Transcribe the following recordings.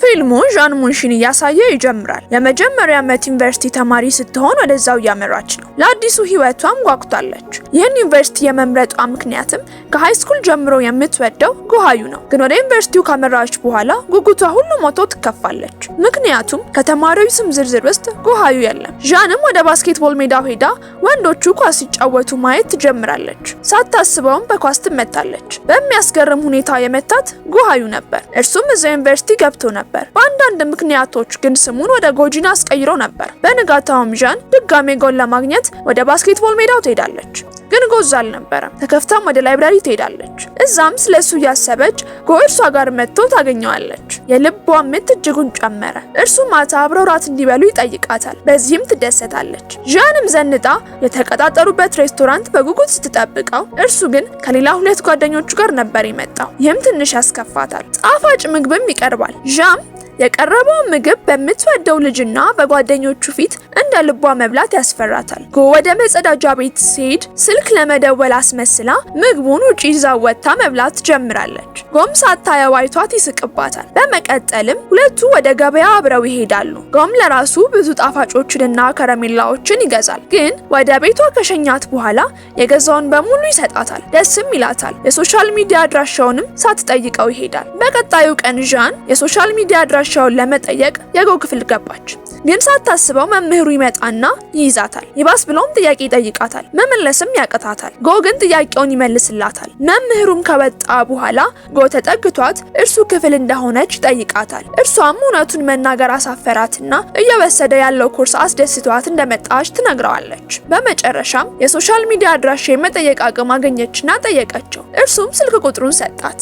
ፊልሙ ዣን ሙንሺን እያሳየ ይጀምራል። የመጀመሪያ ዓመት ዩኒቨርሲቲ ተማሪ ስትሆን ወደዛው እያመራች ነው። ለአዲሱ ህይወቷም ጓጉታለች። ይህን ዩኒቨርሲቲ የመምረጧ ምክንያትም ከ high school ጀምሮ የምትወደው ጎሃዩ ነው። ግን ወደ ዩኒቨርሲቲው ካመራች በኋላ ጉጉቷ ሁሉ ሞቶ ትከፋለች። ምክንያቱም ከተማሪዎች ስም ዝርዝር ውስጥ ጎሃዩ የለም። ዣንም ወደ basketball ሜዳው ሄዳ ወንዶቹ ኳስ ሲጫወቱ ማየት ትጀምራለች። ሳታስበውም በኳስ ትመታለች። በሚያስገርም ሁኔታ የመታት ጎሃዩ ነበር። እርሱም እዚያው ዩኒቨርሲቲ ገብቶ ነበር። በአንዳንድ ምክንያቶች ግን ስሙን ወደ ጎጂን አስቀይሮ ነበር። በንጋታውም ዣን ድጋሜ ጎን ለማግኘት ወደ basketball ሜዳው ትሄዳለች። ግን ጎ እዛ አልነበረም። ተከፍታም ወደ library ትሄዳለች። እዛም ስለሱ እያሰበች ጎ እርሷ ጋር መጥቶ ታገኘዋለች። የልቧ ምት እጅጉን ጨመረ። እርሱ ማታ አብረው ራት እንዲበሉ ይጠይቃታል። በዚህም ትደሰታለች። ዣንም ዘንጣ የተቀጣጠሩበት ሬስቶራንት በጉጉት ስትጠብቀው፣ እርሱ ግን ከሌላ ሁለት ጓደኞቹ ጋር ነበር የመጣው። ይህም ትንሽ ያስከፋታል። ጣፋጭ ምግብም ይቀርባል። ዣም የቀረበውን ምግብ በምትወደው ልጅና በጓደኞቹ ፊት እንደ ልቧ መብላት ያስፈራታል። ጎ ወደ መጸዳጃ ቤት ሲሄድ ስልክ ለመደወል አስመስላ ምግቡን ውጪ ይዛ ወጥታ መብላት ትጀምራለች። ጎም ሳታየው አይቷት ይስቅባታል። በመቀጠልም ሁለቱ ወደ ገበያ አብረው ይሄዳሉ። ጎም ለራሱ ብዙ ጣፋጮችንና ከረሜላዎችን ይገዛል። ግን ወደ ቤቷ ከሸኛት በኋላ የገዛውን በሙሉ ይሰጣታል። ደስም ይላታል። የ social media አድራሻውንም ሳትጠይቀው ይሄዳል። በቀጣዩ ቀን ዣን የ social media አድራሻውን ለመጠየቅ የጎ ክፍል ገባች። ግን ሳታስበው መምህሩ ይመጣና ይይዛታል። ይባስ ብሎም ጥያቄ ይጠይቃታል። መመለስም ያቅታታል። ጎ ግን ጥያቄውን ይመልስላታል። መምህሩም ከወጣ በኋላ ጎ ተጠግቷት እርሱ ክፍል እንደሆነች ይጠይቃታል። እርሷም እውነቱን መናገር አሳፈራትና እየወሰደ ያለው ኮርስ አስደስቷት እንደመጣች ትነግረዋለች። በመጨረሻም የ social media አድራሻ የመጠየቅ አቅም አገኘችና ጠየቀችው። እርሱም ስልክ ቁጥሩን ሰጣት።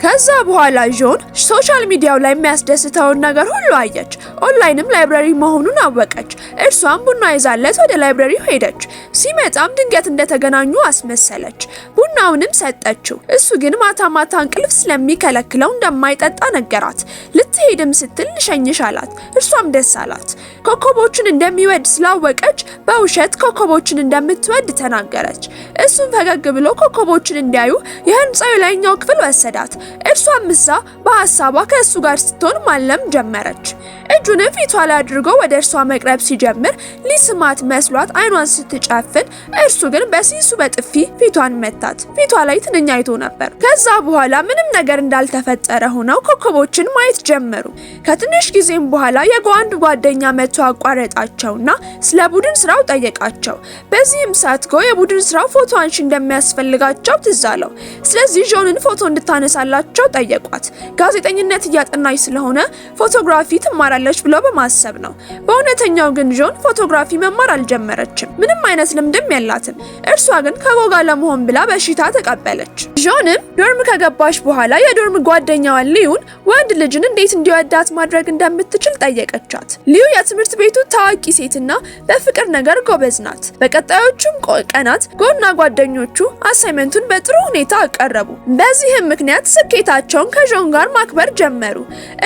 ከዛ በኋላ ዦን social media ው ላይ የሚያስደስተውን ነገር ሁሉ አየች። Online ም library መሆኑን አወቀች። እርሷም ቡና ይዛለት ወደ library ው ሄደች። ሲመጣም ድንገት እንደተገናኙ አስመሰለች። ቡናውንም ሰጠችው። እሱ ግን ማታ ማታ እንቅልፍ ስለሚከለክለው እንደማይጠጣ ነገራት። ልትሄድም ስትል ልሸኝሽ አላት። እርሷም ደስ አላት። ኮከቦችን እንደሚወድ ስላወቀች በውሸት ኮከቦችን እንደምትወድ ተናገረች። እሱም ፈገግ ብሎ ኮከቦችን እንዲያዩ የህንፃው የላይኛው ክፍል ወሰዳት። እርሷም እዛ በሀሳቧ ከእሱ ጋር ስትሆን ማለም ጀመረች። እጁንም ፊቷ ላይ አድርጎ ወደ እርሷ መቅረብ ሲጀምር ሊስማት መስሏት አይኗን ስትጨፍን፣ እርሱ ግን በሲሱ በጥፊ ፊቷን መታት። ፊቷ ላይ ትንኝ አይቶ ነበር። ከዛ በኋላ ምንም ነገር እንዳልተፈጠረ ሆነው ኮከቦችን ማየት ጀመሩ። ከትንሽ ጊዜም በኋላ የጎ አንድ ጓደኛ መጥቶ አቋረጣቸውና ስለ ቡድን ስራው ጠየቃቸው። በዚህም ሰዓት ጎ የቡድን ስራው ፎቶ አንሺ እንደሚያስፈልጋቸው ትዝ አለው። ስለዚህ ዦንን ፎቶ እንድታነሳላቸው ጠየቋት። ጋዜጠኝነት እያጠናች ስለሆነ photography ትማራለች ብለው በማሰብ ነው። በእውነተኛው ግን ዦን photography መማር አልጀመረችም። ምንም አይነት ልምድም የላትም። እርሷ ግን ከጎ ጋር ለመሆን ብላ በሽታ ተቀበለች። ዦንም dorm ከገባች በኋላ የ dorm ጓደኛዋን ሊዩን ወንድ ልጅን እንዴት እንዲወዳት ማድረግ እንደምትችል ጠየቀቻት። ሊዩ የትምህርት ቤቱ ታዋቂ ሴትና በፍቅር ነገር ጎበዝ ናት። በቀጣዮቹም ቀናት ጎና ጓደኞቹ assignment ኡን በጥሩ ሁኔታ አቀረቡ። በዚህም ምክንያት ስኬታቸውን ከዦን ጋር ማክበር ጀመሩ።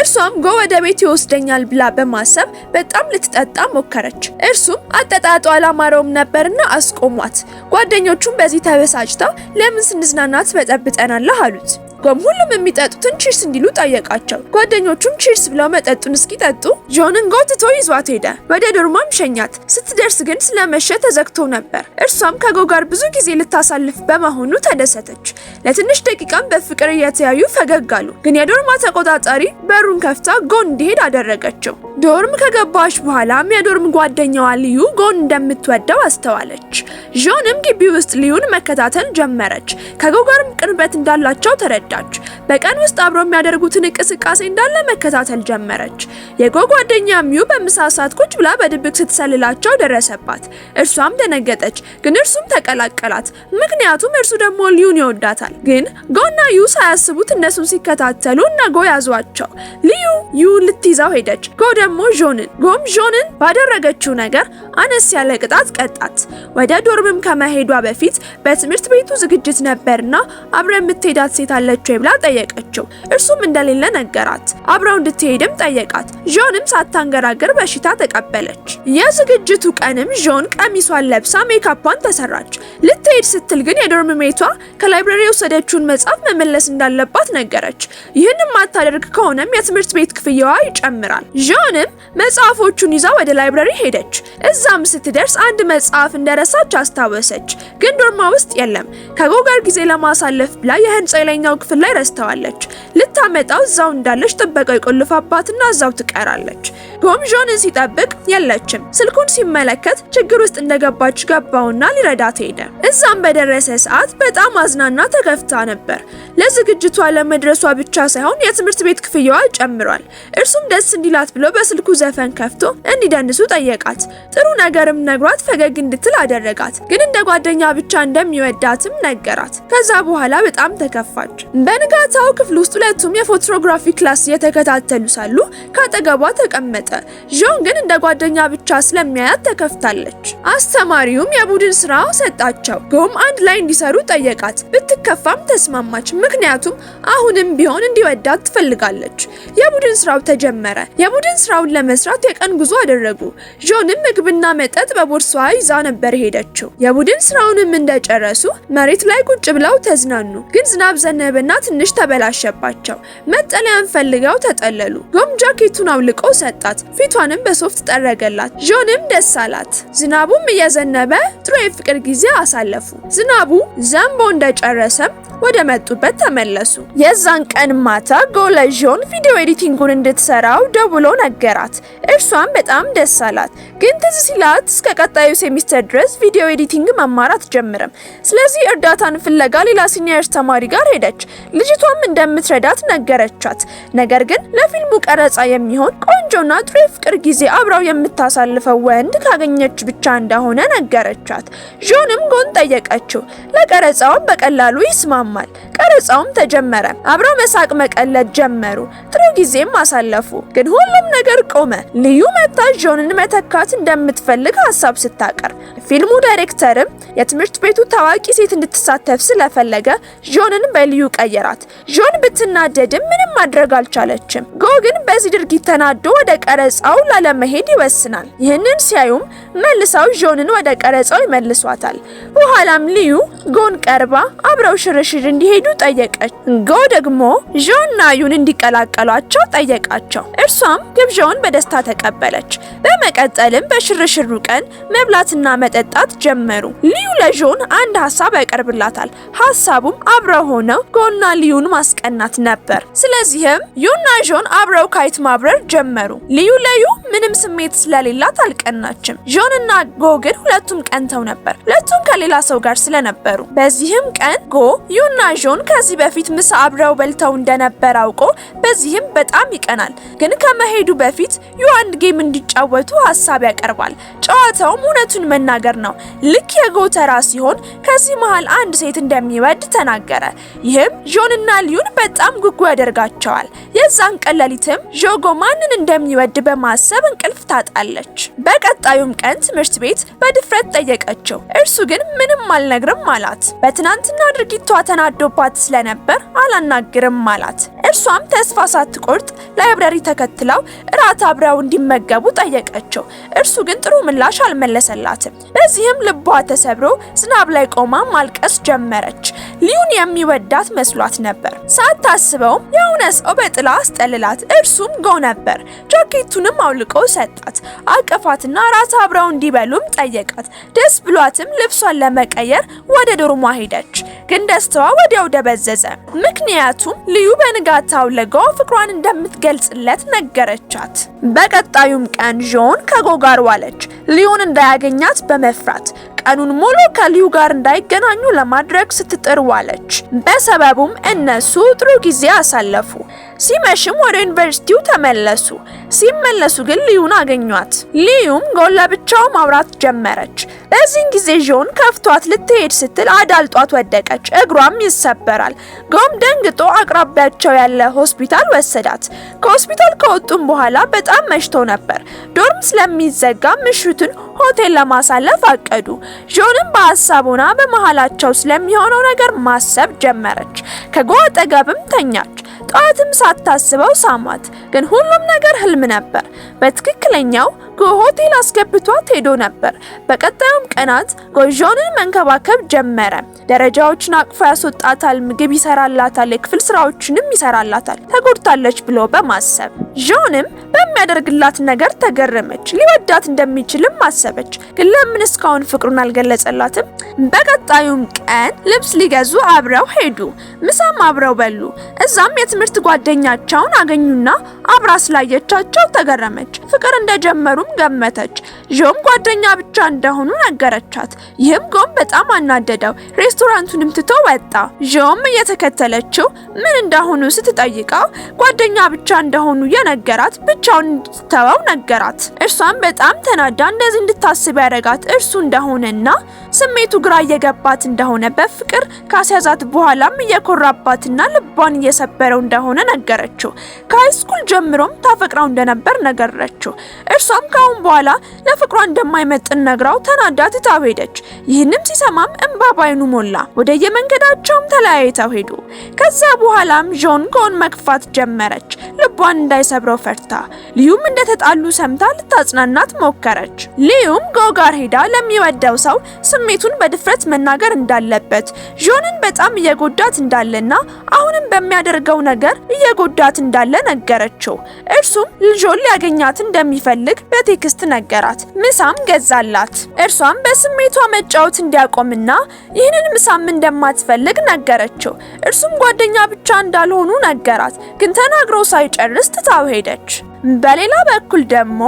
እርሷም ጎ ወደ ቤት ይወስደኛል ብላ በማሰብ በጣም ልትጠጣ ሞከረች። እርሱም አጠጣጧ አላማረውም ነበርና አስቆሟት። ጓደኞቹም በዚህ ተበሳጭተው ለምን ስንዝናና ትበጠብጠናለህ አሉት። ጎም ሁሉም የሚጠጡትን cheers እንዲሉ ጠየቃቸው። ጓደኞቹም cheers ብለው መጠጡን እስኪጠጡ ጆንን ጎትቶ ይዟት ሄደ። ወደ dorm ሟም ሸኛት። ስትደርስ ግን ስለመሸ ተዘግቶ ነበር። እርሷም ከጎ ጋር ብዙ ጊዜ ልታሳልፍ በመሆኑ ተደሰተች። ለትንሽ ደቂቃም በፍቅር እየተያዩ ፈገግ አሉ። ግን የ dorm ሟ ተቆጣጣሪ በሩን ከፍታ ጎን እንዲሄድ አደረገችው። Dorm ከገባች በኋላም የ dorm ጓደኛዋ ልዩ ጎን እንደምትወደው አስተዋለች። ዦንም ግቢ ውስጥ ልዩን መከታተል ጀመረች። ከጎ ጋርም ቅርበት እንዳላቸው ተረዳች። በቀን ውስጥ አብረው የሚያደርጉትን እንቅስቃሴ እንዳለ መከታተል ጀመረች። የጎ ጓደኛ ሚዩ በምሳ ሰዓት ቁጭ ብላ በድብቅ ስትሰልላቸው ደረሰባት። እርሷም ደነገጠች፣ ግን እርሱም ተቀላቀላት። ምክንያቱም እርሱ ደግሞ ሊዩን ይወዳታል። ግን ጎና ዩ ሳያስቡት እነሱን ሲከታተሉ እና ጎ ያዟቸው። ልዩ ዩ ልትይዛው ሄደች። ጎ ደግሞ ዦንን። ጎም ዦንን ባደረገችው ነገር አነስ ያለ ቅጣት ቀጣት። ወደ dorm ም ከመሄዷ በፊት በትምህርት ቤቱ ዝግጅት ነበርና አብረ የምትሄዳት ሴት አለች አለች ወይ ብላ ጠየቀችው። እርሱም እንደሌለ ነገራት። አብረው እንድትሄድም ጠየቃት። ዦንም ሳታንገራግር በእሺታ ተቀበለች። የዝግጅቱ ቀንም ዦን ቀሚሷን ለብሳ ሜካፓን ተሰራች። ልትሄድ ስትል ግን የ dorm mate ቷ ከ library የወሰደችውን መጽሐፍ መመለስ እንዳለባት ነገረች። ይህን ማታደርግ ከሆነም የትምህርት ቤት ክፍያዋ ይጨምራል። ዦንም መጽሐፎቹን ይዛ ወደ library ሄደች። እዛም ስትደርስ አንድ መጽሐፍ እንደረሳች አስታወሰች። ግን dorm ሟ ውስጥ የለም። ከጎ ጋር ጊዜ ለማሳለፍ ብላ የህንፃ የላይኛው ክፍል ላይ ረስተዋለች። ልታመጣው እዛው እንዳለች ጥበቃው ይቆልፋባትና እዛው ትቀራለች። ጎም ዦንን ሲጠብቅ የለችም። ስልኩን ሲመለከት ችግር ውስጥ እንደገባች ገባውና ሊረዳት ሄደ። እዛም በደረሰ ሰዓት በጣም አዝናና ተከፍታ ነበር። ለዝግጅቷ ለመድረሷ ብቻ ሳይሆን የትምህርት ቤት ክፍያዋ ጨምሯል። እርሱም ደስ እንዲላት ብሎ በስልኩ ዘፈን ከፍቶ እንዲደንሱ ጠየቃት። ጥሩ ነገርም ነግሯት ፈገግ እንድትል አደረጋት። ግን እንደ ጓደኛ ብቻ እንደሚወዳትም ነገራት። ከዛ በኋላ በጣም ተከፋች። በንጋታው ክፍል ውስጥ ሁለቱም የ photography class እየተከታተሉ ሳሉ ካጠገቧ ተቀመጠ። ዦን ግን እንደ ጓደኛ ብቻ ስለሚያያት ተከፍታለች። አስተማሪውም የቡድን ስራ ሰጣቸው። ጎም አንድ ላይ እንዲሰሩ ጠየቃት። ብትከፋም ተስማማች። ምክንያቱም አሁንም ቢሆን እንዲወዳት ትፈልጋለች። የቡድን ስራው ተጀመረ። የቡድን ስራውን ለመስራት የቀን ጉዞ አደረጉ። ዦንም ምግብና መጠጥ በቦርሳዋ ይዛ ነበር የሄደችው። የቡድን ስራውንም እንደጨረሱ መሬት ላይ ቁጭ ብለው ተዝናኑ። ግን ዝናብ ዘነበና ትንሽ ተበላሸባቸው። መጠለያን ፈልገው ተጠለሉ። ጎም ጃኬቱን አውልቆ ሰጣት። ፊቷንም በሶፍት ጠረገላት። ዦንም ደስ አላት። ዝናቡም እየዘነበ ጥሩ የፍቅር ጊዜ አሳለፉ። ዝናቡ ዘንቦ እንደጨረሰም ወደ መጡበት ተመለሱ። የዛን ቀን ማታ ጎ ለዦን video editing ኡን እንድትሰራው ደውሎ ነገራት። እርሷም በጣም ደስ አላት። ግን ትዝ ሲላት እስከ ቀጣዩ ሴሚስተር ድረስ video editing መማር አትጀምርም። ስለዚህ እርዳታን ፍለጋ ሌላ senior ተማሪ ጋር ሄደች። ልጅቷም እንደምትረዳት ነገረቻት። ነገር ግን ለፊልሙ ቀረጻ የሚሆን ቆንጆና ጥሩ የፍቅር ጊዜ አብራው የምታሳልፈው ወንድ ካገኘች ብቻ እንደሆነ ነገረቻት። ዦንም ጎን ጠየቀችው። ለቀረጻውም በቀላሉ ይስማማል። ቀረጻውም ተጀመረ። አብረው መሳቅ መቀለድ ጀመሩ። ጥሩ ጊዜም አሳለፉ። ግን ሁሉም ነገር ቆመ። ልዩ መታ ዦንን መተካት እንደምትፈልግ ሀሳብ ስታቀርብ ፊልሙ ዳይሬክተርም የትምህርት ቤቱ ታዋቂ ሴት እንድትሳተፍ ስለፈለገ ዦንን በልዩ ቀየራት። ዦን ብትናደድም ምንም ማድረግ አልቻለችም። ጎ ግን በዚህ ድርጊት ተናዶ ወደ ቀረጻው ላለመሄድ ይወስናል። ይህንን ሲያዩም መልሰው ዦንን ወደ ቀረጻው ይመልሷታል። በኋላም ልዩ ጎን ቀርባ አብረው ሽርሽር እንዲሄዱ ጠየቀች። ጎ ደግሞ ዦንና ዩን እንዲቀላቀሏቸው ጠየቃቸው። እርሷም ግብዣውን በደስታ ተቀበለች። በመቀጠልም በሽርሽሩ ቀን መብላትና መጠጣት ጀመሩ። ልዩ ለዦን አንድ ሀሳብ ያቀርብላታል። ሀሳቡም አብረው ሆነው ጎና ልዩን ማስቀናት ነበር። ስለዚህም ዩና ዦን አብረው kite ማብረር ጀመሩ። ልዩ ለዩ ምንም ስሜት ስለሌላት አልቀናችም። ዦንና ጎ ግን ሁለቱም ቀንተው ነበር። ሁለቱም ከሌላ ሰው ጋር ስለነበሩ። በዚህም ቀን ጎ ዩና ዦን ከዚህ በፊት ምሳ አብረው በልተው እንደነበር አውቆ በዚህም በጣም ይቀናል። ግን ከመሄዱ በፊት ዩ አንድ game እንዲጫወቱ ሀሳብ ያቀርባል። ጨዋታውም እውነቱን መናገር ነው። ልክ የጎ ተራ ሲሆን ከዚህ መሃል አንድ ሴት እንደሚወድ ተናገረ። ይህም ዦንና ሊዩን በጣም ጉጉ ያደርጋቸዋል። የዛን ቀን ሌሊትም ዦጎ ማንን እንደሚወድ በማሰብ እንቅልፍ ታጣለች። በቀጣዩም ቀን ትምህርት ቤት በድፍረት ጠየቀችው። እርሱ ግን ምንም አልነግርም አላት። በትናንትና ድርጊቷ ተናዶባት ስለነበር አላናግርም አላት። እርሷም ተስፋ ሳትቆርጥ library ተከትለው እራት አብረው እንዲመገቡ ጠየቀችው። እርሱ ግን ጥሩ ምላሽ አልመለሰላትም። በዚህም ልቧ ተሰብሮ ዝናብ ላይ ቆማ ማልቀስ ጀመረች። ሊዩን የሚወዳት መስሏት ነበር። ሳታስበውም የሆነ ሰው በጥላ አስጠልላት። እርሱም ጎ ነበር። ጃኬቱንም አውልቆ ሰጣት። አቀፋትና እራት አብረው እንዲበሉም ጠየቃት። ደስ ብሏትም ልብሷን ለመቀየር ወደ ዶርሟ ሄደች። ግን ደስታዋ ወዲያው ደበዘዘ። ምክንያቱም ልዩ በንጋታው ለጎ ፍቅሯን እንደምትገልጽለት ነገረቻት። በቀጣዩም ቀን ዦን ከጎ ጋር ዋለች። ሊዩን እንዳያገኛት በመፍራት ቀኑን ሙሉ ከሊዩ ጋር እንዳይገናኙ ለማድረግ ስትጥር ዋለች። በሰበቡም እነሱ ጥሩ ጊዜ አሳለፉ። ሲመሽም ወደ ዩኒቨርሲቲው ተመለሱ። ሲመለሱ ግን ሊዩን አገኟት። ሊዩም ጎን ለብቻው ማውራት ጀመረች። በዚህን ጊዜ ዦን ከፍቷት ልትሄድ ስትል አዳልጧት ወደቀች፣ እግሯም ይሰበራል። ጎም ደንግጦ አቅራቢያቸው ያለ ሆስፒታል ወሰዳት። ከሆስፒታል ከወጡም በኋላ በጣም መሽቶ ነበር። Dorm ስለሚዘጋ ምሽቱን ሆቴል ለማሳለፍ አቀዱ። ዦንም በሀሳብ ሆና በመሃላቸው ስለሚሆነው ነገር ማሰብ ጀመረች። ከጎ አጠገብም ተኛች። ጠዋትም ሳታስበው ሳማት። ግን ሁሉም ነገር ህልም ነበር። በትክክለኛው ጎ ሆቴል አስገብቷት ሄዶ ነበር። በቀጣዩም ቀናት ጎ ዦንን መንከባከብ ጀመረ። ደረጃዎችን አቅፎ ያስወጣታል፣ ምግብ ይሰራላታል፣ የክፍል ስራዎችንም ይሰራላታል ተጎድታለች ብሎ በማሰብ። ዦንም በሚያደርግላት ነገር ተገረመች። ሊወዳት እንደሚችልም አሰበች። ግን ለምን እስካሁን ፍቅሩን አልገለጸላትም? በቀጣዩም ቀን ልብስ ሊገዙ አብረው ሄዱ። ምሳም አብረው በሉ። እዛም የትምህርት ጓደኛቸውን አገኙና አብራ ስላየቻቸው ተገረመች። ፍቅር እንደጀመሩም ገመተች። ዦም ጓደኛ ብቻ እንደሆኑ ነገረቻት። ይህም ጎም በጣም አናደደው። ሬስቶራንቱንም ትቶ ወጣ። ዦም እየተከተለችው ምን እንደሆኑ ስትጠይቀው ጓደኛ ብቻ እንደሆኑ የነገራት ብቻውን እንድትተወው ነገራት። እርሷም በጣም ተናዳ እንደዚህ እንድታስብ ያደረጋት እርሱ እንደሆነና ስሜቱ ግራ እየገባት እንደሆነ በፍቅር ካስያዛት በኋላም እየኮራባትና ልቧን እየሰበረው እንደሆነ ነገረችው። ከ high school ጀምሮም ታፈቅራው እንደነበር ነገረችው። እርሷም ካሁን በኋላ ለፍቅሯ እንደማይመጥን ነግራው ተናዳ ትታው ሄደች። ይህንም ሲሰማም እንባ ባይኑ ሞላ። ወደ የመንገዳቸውም ተለያይተው ሄዱ። ከዛ በኋላም ዦን ጎን መግፋት ጀመረች፣ ልቧን እንዳይሰብረው ፈርታ። ልዩም እንደተጣሉ ሰምታ ልታጽናናት ሞከረች። ልዩም ጎ ጋር ሄዳ ለሚወደው ሰው ስሜቱን በድፍረት መናገር እንዳለበት፣ ዦንን በጣም እየጎዳት እንዳለና አሁንም በሚያደርገው ነገር እየጎዳት እንዳለ ነገረችው። እርሱም ልጆን ሊያገኛት እንደሚፈልግ በ text ነገራት። ምሳም ገዛላት። እርሷም በስሜቷ መጫወት እንዲያቆምና ይህንን ምሳም እንደማትፈልግ ነገረችው። እርሱም ጓደኛ ብቻ እንዳልሆኑ ነገራት። ግን ተናግሮ ሳይጨርስ ትታው ሄደች። በሌላ በኩል ደግሞ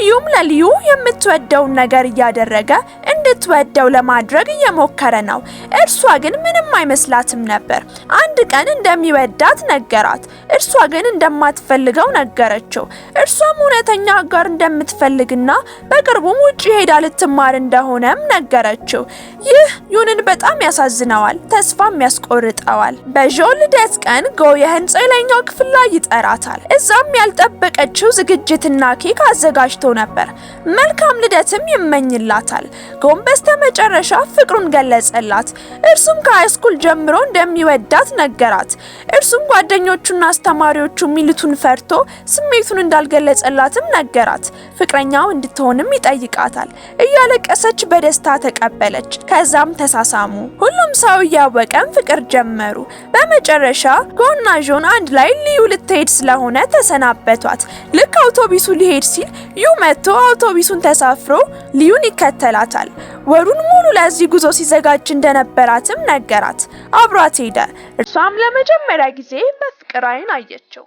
ዩም ለልዩ የምትወደውን ነገር እያደረገ እንድትወደው ለማድረግ እየሞከረ ነው። እርሷ ግን ምንም አይመስላትም ነበር። አንድ ቀን እንደሚወዳት ነገራት። እርሷ ግን እንደማትፈልገው ነገረችው። እርሷም እውነተኛ አጋር እንደምትፈልግና በቅርቡም ውጭ ሄዳ ልትማር እንደሆነም ነገረችው። ይህ ዩንን በጣም ያሳዝነዋል፣ ተስፋም ያስቆርጠዋል። በዦን ልደት ቀን ጎ የህንፃ የላይኛው ክፍል ላይ ይጠራታል። እዛም ያልጠበቀችው ዝግጅትና ኬክ አዘጋጅቶ ነበር። መልካም ልደትም ይመኝላታል። ጎም በስተመጨረሻ ፍቅሩን ገለጸላት። እርሱም ከ high school ጀምሮ እንደሚወዳት ነገራት። እርሱም ጓደኞቹና አስተማሪዎቹ ሚሉትን ፈርቶ ስሜቱን እንዳልገለጸላትም ነገራት። ፍቅረኛው እንድትሆንም ይጠይቃታል። እያለቀሰች በደስታ ተቀበለች። ከዛም ተሳሳሙ። ሁሉም ሰው እያወቀም ፍቅር ጀመሩ። በመጨረሻ ጎና ዦን አንድ ላይ ልዩ ልትሄድ ስለሆነ ተሰናበቷት። ልክ አውቶቢሱ ሊሄድ ሲል ዩ መጥቶ አውቶቢሱን ተሳፍሮ ሊዩን ይከተላታል። ወሩን ሙሉ ለዚህ ጉዞ ሲዘጋጅ እንደነበራትም ነገራት። አብሯት ሄደ። እርሷም ለመጀመሪያ ጊዜ በፍቅር አይን አየችው።